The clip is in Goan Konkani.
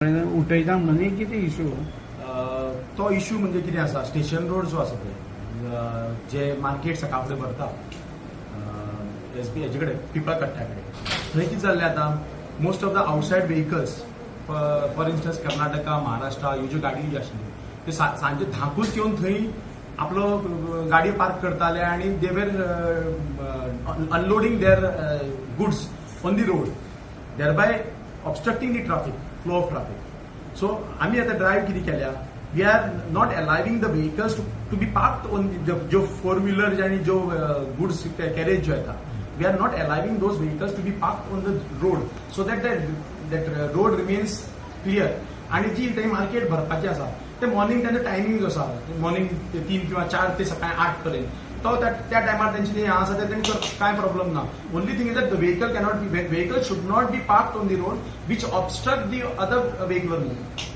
उठयता म्हणून हे कितें इशू? तो इशू म्हणजे कितें आसा, स्टेशन रोड जो आसा पळय, जे मार्केट सकाळ फुडें भरता एस बी हेजे कडेन, पिपळा कट्ट्या कडेन, थंय कितें जाल्लें आतां, most of the outside vehicles, for instance Karnataka, Maharashtra, ह्यो ज्यो गाडयो ज्यो आशिल्ल्यो त्यो सांजे 10कूच येवन थंय आपलो गाडी पार्क करताले आनी they were unloading their goods on the road, thereby obstructing the traffic flow of traffic. So आमी आतां ड्रायव्ह कितें केल्या, we are not allowing the vehicles to be parked on ज्यो फोर व्हिलर आनी ज्यो गुड्स कॅरेज ज्यो येता, we are not allowing those vehicles to be parked on the road so that that road remains clear. आनी जी थंय मार्केट भरपाची आसा ते मॉर्निंग तेंचो टायमींग जो आसा, मॉर्निंग 3 किंवा 4 ते सकाळी 8 पर्यंत, तो त्या टायमार तेंची जी आसा ते तेंकां कांय प्रॉब्लम ना. Only thing is that the vehicle cannot be vehicle should not be parked on the road which obstruct the other vehicular movement.